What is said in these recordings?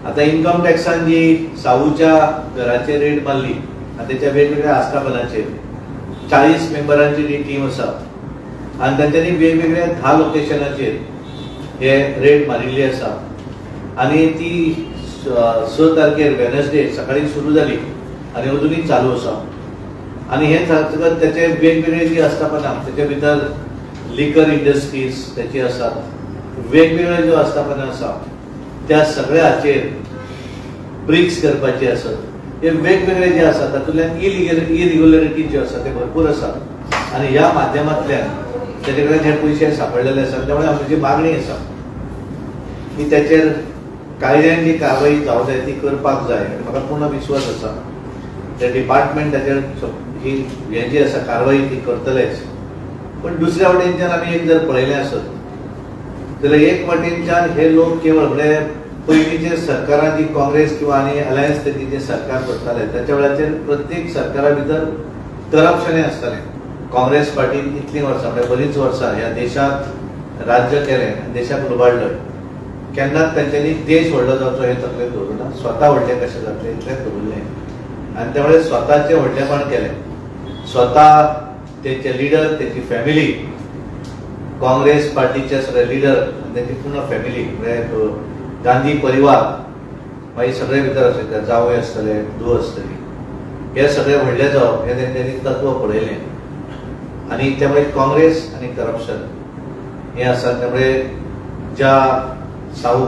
आतां इन्कम टॅक्सान जी साहूच्या घराचेर रेड मारली आनी तेच्या वेगवेगळ्या आस्थापनाचेर 40 मेंबरांची जी टीम आसा आनी तांच्यांनी वेगवेगळ्या 10 लोकेशनाचेर हे रेड मारिल्ली आसा आनी ती 6 तारखेर वेनसडे सकाळी सुरू जाली आनी अजुनूय चालू आसा. आनी हे जातकच त्याचे वेगवेगळे जी आस्थापनां तेच्या भितर लिकर इंडस्ट्रीज त्याची आसात, वेगवेगळे ज्यो आस्थापनां आसा त्या सगळ्या हाचेर ब्रिक्स करपाचे आसत, हे वेगवेगळे जे आसा तातूंतल्यान इरिग्युलरिटी ज्यो आसा ते भरपूर आसा आनी ह्या माध्यमांतल्यान तेजे कडेन हे पयशे सापडलेले आसा. त्यामुळे आमची मागणी आसा की त्याचेर कायद्यान जी कारवाई जावंक जाय ती करपाक जाय आनी म्हाका पूर्ण विश्वास आसा ते डिपार्टमेंट ताचेर ही हे जी आसा कारवाई ती करतलेच. पण दुसऱ्या वटेनच्यान आमी एक जर पळयलें आसत जाल्यार एक वटेनच्यान हे लोक केवळ म्हणजे पयलींचे सरकारां जी काँग्रेस किंवा आनी अलायन्स तेजी जे सरकार करताले त्याच्या वेळाचेर प्रत्येक सरकारा भितर करप्शनय आसतालें. काँग्रेस पार्टीन इतलीं वर्सां म्हणजे बरीच वर्सां ह्या देशांत राज्य केलें आनी देशाक लुबाडलें, केन्नाच तांच्यांनी देश व्हडलो जावचो हे तकलेंत दवरूं ना, स्वता व्हडलें कशें जातलें इतलेंच दवरलें आनी त्यामुळे स्वताचें व्हडलेपण केलें. स्वता तेचे लिडर, तेची फॅमिली, काँग्रेस पार्टीचे सगळे लिडर आनी तेची पूर्ण फॅमिली म्हणजे गांधी परिवार मागीर सगळे भितर आसले, जावय आसतले, धूव आसतली, हे सगळे व्हडले जावप हे तेंच्यांनी तत्व पळयलें आनी त्यामुळे काँग्रेस आनी करप्शन हे आसा. त्यामुळे ज्या साहू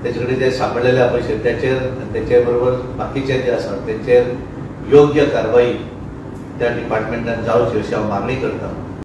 तेचे कडेन जे सापडलेले पयशे त्याचेर आनी तेचे बरोबर बाकीचे जे आसा तेचेर योग्य कारवाई त्या डिपार्टमेंटान जावची अशी हांव मागणी करता.